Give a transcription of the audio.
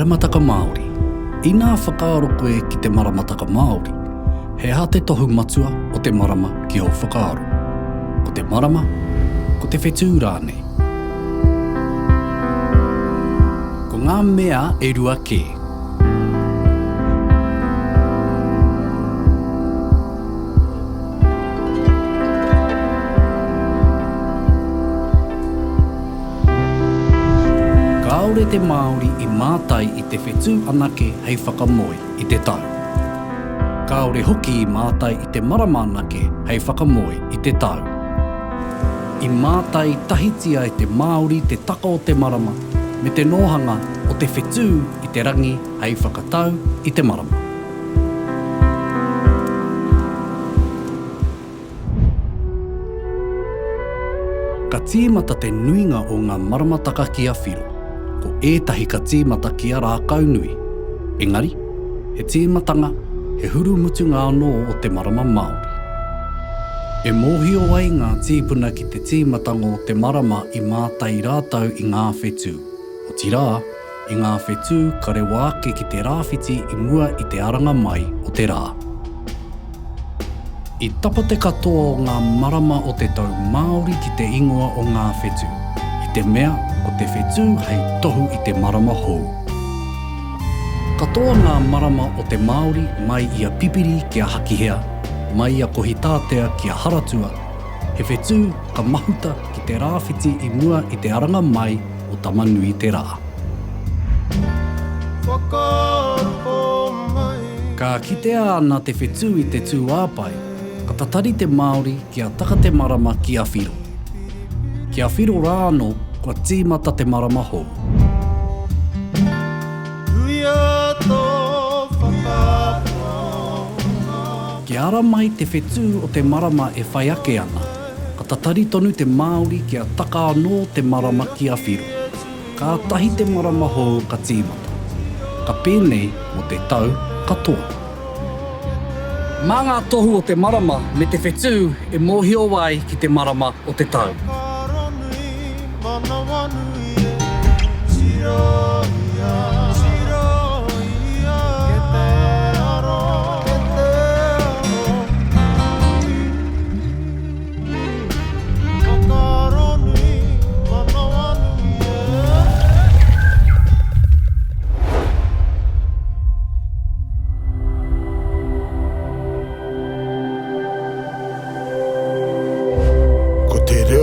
Maramataka Māori. Inā whakaaro koe ki te maramataka Māori, he aha te tohu matua o te marama ki ō whakaaro? Ko te marama, ko te whetū rānei? Ko ngā mea e rua kē. Kāore te Māori i mātai i te whetū anake hei whakamoe i te tau. Kāore hoki i mātai i te marama anake hei whakamoe i te tau. I mātai tahitia e te Māori te taka o te marama me te nōhanga o te whetū i te rangi hei whakatau i te marama. Ka tīmata te nuinga o ngā maramataka ki a Whiro, ko ētahi ka tīmata ki a Rākaunui. Engari, he tīmatanga, he hurumutunga anō o te marama Māori. E mōhio ai ngā tīpuna ki te tīmatanga o te marama i mātai rātou i ngā whetū, otirā, i ngā whetū ka rewa ake ki te rāwhiti i mua i te aranga mai o te rā. I tapa te katoa o ngā marama o te tau Māori ki te ingoa o ngā whetū, i te mea ko te whetū hei tohu i te marama hou. Katoa ngā marama o te Māori mai i a Pipiri ki a Hakihea, mai i a Kohitātea ki a Haratua, he whetū ka mahuta ki te rāwhiti i mua i te aranga mai o Tama-nui-te-rā. Ka kitea ana te whetū i te tūāpae, ka tatari te Māori kia taka te marama ki a Whiro. Ki a Whiro rā anō, kua tīmata te marama hou. Kia ara mai te whetū o te marama e whai ake ana, ka tatari tonu te Māori kia taka anō te marama ki a Whiro. Kātahi te marama hou ka tīmata. Ka pēnei mō te tau katoa. Mā ngā tohu o te marama me te whetū e mōhio ai ki te marama o te tau. Whakaaronui, manawanui e. Ko te reo.